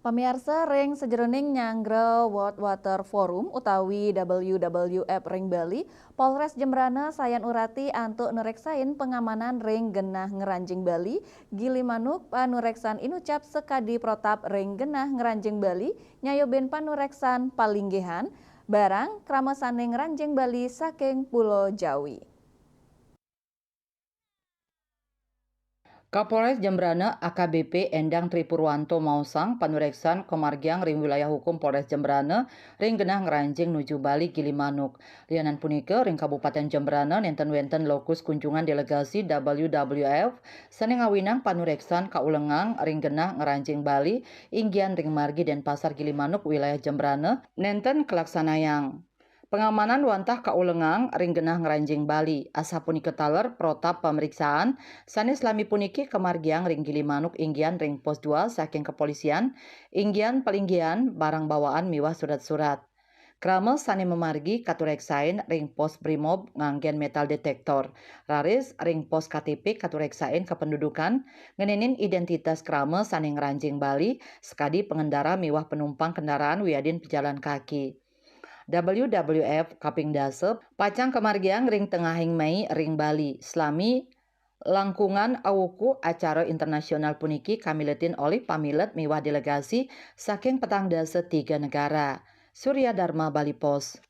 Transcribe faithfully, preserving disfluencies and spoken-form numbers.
Pamiarsa, ring sajeroning nyanggra World Water Forum utawi W W F ring Bali, Polres Jembrana sayan urati antuk nureksain pengamanan ring genah ngranjing Bali, Gilimanuk, panureksan inucap sakadi protap ring genah ngranjing Bali, nyayubin panureksan palinggihan barang krama sane ngranjing Bali saking Pulo Jawi. Kapolres Jembrana A K B P Endang Tri Purwanto maosang panureksan kamargiang ring wilayah hukum Polres Jembrana ring genah ngranjing nuju Bali Gilimanuk. Lianan punika, ring Kabupaten Jembrana nenten wenten lokus kunjungan delegasi W W F sane ngawinang panureksan kaulengang ring genah ngranjing Bali, inggian ring margi Denpasar Gilimanuk wilayah Jembrana nenten kalaksanayang. Pengamanan wantah kaulengang ring genah ngranjing Bali. Asapunika taler protap pamriksaan sane salami puniki kamargiang ring Gilimanuk inggian ring Pos dua saking Kepolisian, inggian palinggihan barang bawaan miwah surat-surat. Krama sane mamargi katureksain ring Pos Brimob nganggen metal detektor, raris ring Pos K T P katureksain kapendudukan, ngeninin identitas krama sane ngranjing Bali, sakadi pengendara miwah penumpang kendaraan wiadin pejalan kaki. W W F kaping dasa pacang kamargiang ring tengahing Mei ring Bali, salami langkungan awuku acara internasional puniki kamiletin olih pamilet miwah delegasi saking petang dasa tiga negara. Surya Dharma, Bali Post.